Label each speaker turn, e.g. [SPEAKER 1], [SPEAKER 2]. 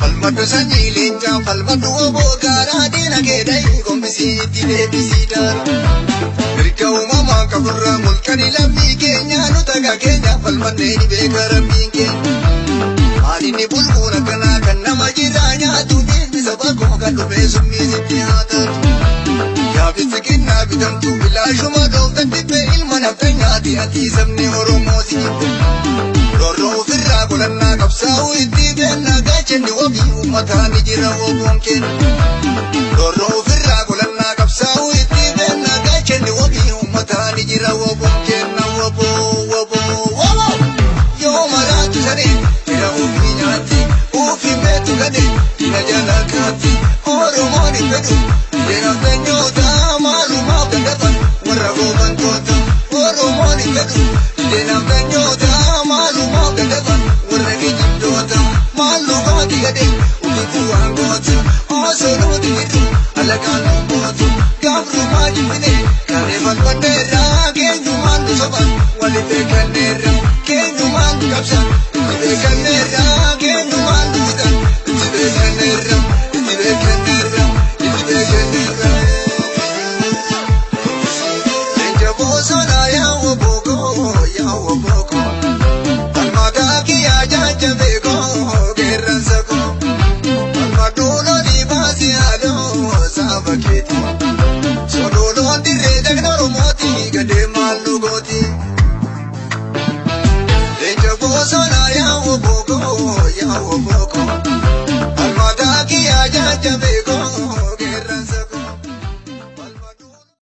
[SPEAKER 1] Falmadhu sanyii leencaa, falmadhu oboo gaaraa, diina keedhayi gombisiitti deebisii daara. Mirga uumamaa qaburraa mulqanii lammii keenya, nu tagaa keenya falmannee ni beeka rabbiin keenya. Maalinni bulbuun akkanaa kan nama jiraa nyaatu, dhiigni saba koo kan dhufee summii sitti haa taatu. Yaabisi kennaa bitamtuu bilaashuma dhooftan dhibbee ilma nafta nyaati, ati sabni Oromoo si jibbe. Roorroo ofirraa godhannaa, qabsaa'uu itti beennaa, gaachanni wabii uummataa ni jira woboon kenna. Roorroo ofirraa godhannaa, qabsaa'uu itti beennaa, gaachanni wabii uummataa ni jira woboon kenna, woboo woboo woboo. Yoo maraatu saree fira ofii nyaatti, ofii beektu gade dina jala kaatti, Oromoon hin fedhu dina fenyoota, maalumaaf dandafan warra goobantoota. Oromoon hin fedhu dina fenyoota, maalumaaf dandafan warra kijibdoota. Maalumaati gade ofii bu'aan goota, osoo nuti hidhu alagaan nu gootu. Gabrummaa jibbine karee falmanneerra, keenyumaan nu soban waliin beekanneerra, keenyumaan nu qabsan itti beekanneerra, keenyumaan nu fixan itti beekanneerra, itti beekanneerra, itti beekanneerra. Leenca bosonaa yaa woboo yaa woboo.